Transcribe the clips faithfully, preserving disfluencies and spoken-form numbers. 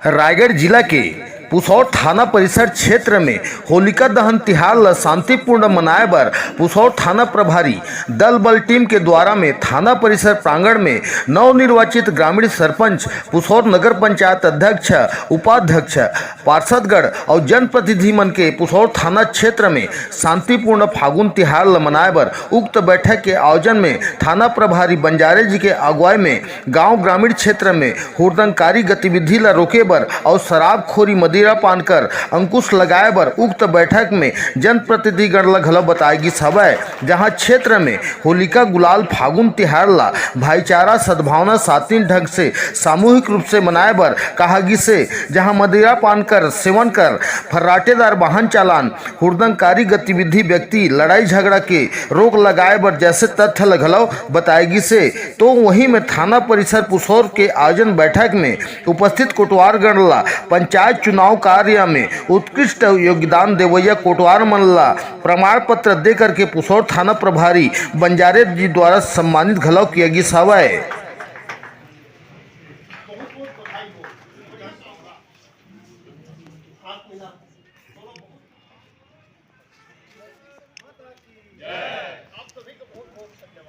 रायगढ़ जिला के पुसौर थाना परिसर क्षेत्र में होलिका दहन तिहार ल शांतिपूर्ण मनाए बर पुसौर थाना प्रभारी दल बल टीम के द्वारा में थाना परिसर प्रांगण में नवनिर्वाचित ग्रामीण सरपंच, पुसौर नगर पंचायत अध्यक्ष, उपाध्यक्ष, पार्षदगण अउ जनप्रतिनिधि मन के पुसौर थाना क्षेत्र में शांतिपूर्ण फागुन तिहार ल मनाए बर उक्त बैठक के आयोजन में थाना प्रभारी बंजारे जी के अगुवाई में गांव ग्रामीण क्षेत्र में हुड़दंगकारी गतिविधि ल रोके बर अउ शराबखोरी मदिरा पान कर अंकुश लगाए बर उक्त बैठक में जनप्रतिनिधिगण ल घलो बताए गिस हवय, जहां क्षेत्र में होलिका गुलाल फागुन तिहार ल भाईचारा, सद्भावना, शांतिन ढंग से सामूहिक रूप से मनाए बर कहा गिस हे, जहां मदिरा पान कर सेवन कर फर्राटेदार वाहन चालान हुड़दंगकारी गतिविधि, व्यक्ति लड़ाई झगड़ा के रोक लगाए बर जैसे तथ्य ल घलो बताए गिस हे। तो वहीं में थाना परिसर पुसौर के आयोजन बैठक में उपस्थित कोटवारगण ला पंचायत चुनाव कार्य में उत्कृष्ट योगदान देवैया कोटवार मन ला प्रमाण पत्र दे करके पुसौर थाना प्रभारी बंजारे जी द्वारा सम्मानित घलो किया गिस हवय।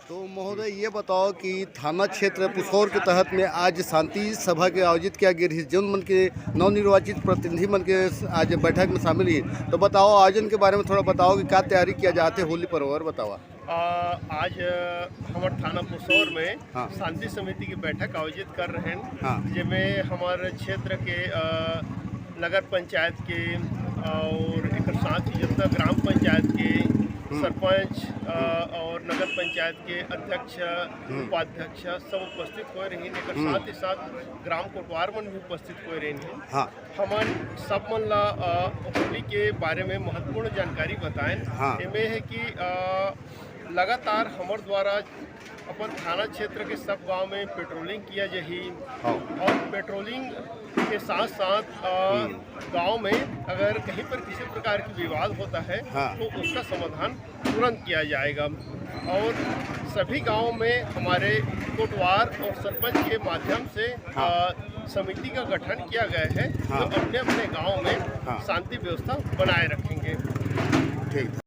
तो महोदय, ये बताओ कि थाना क्षेत्र पुसौर के तहत में आज शांति सभा के आयोजित किया गया रहिस, जौन मन के नवनिर्वाचित प्रतिनिधि मन के आज बैठक में शामिल ही। तो बताओ, आयोजन के बारे में थोड़ा बताओ कि का तैयारी किया जाथे होली पर्व बर, बतावा। आ, आज, अ, हमर थाना पुसौर में हाँ। शांति समिति की बैठक आयोजित कर रहे हैं, हाँ। जेमे हमर क्षेत्र के, अ, नगर पंचायत के और एकर साथ ही जितना ग्राम पंचायत के हम्म। सरपंच, अ, हम्म। और नगर पंचायत के अध्यक्ष, हम्म। उपाध्यक्ष सब उपस्थित होए रहिन। एकर हम्म। साथ ही साथ ग्राम कोटवार मन भी उपस्थित होए रहिन। हाँ। हमन सब मन ला, अ, होली के बारे में महत्वपूर्ण जानकारी बताएन। हाँ। एमे है कि, अ, लगातार हमर द्वारा अपन थाना क्षेत्र के सब गांव में पेट्रोलिंग किया जाही हाँ। और पेट्रोलिंग के साथ साथ, अ, हम्म। गांव में अगर कहीं पर किसी प्रकार की विवाद होता है हाँ। तो उसका समाधान तुरंत किया जाएगा और सभी गांव में हमारे कोटवार और सरपंच के माध्यम से, हाँ। अ, समिति का गठन किया गया है, हाँ। जो अपने अपने गांव में हाँ। शांति व्यवस्था बनाए रखेंगे। ठीक।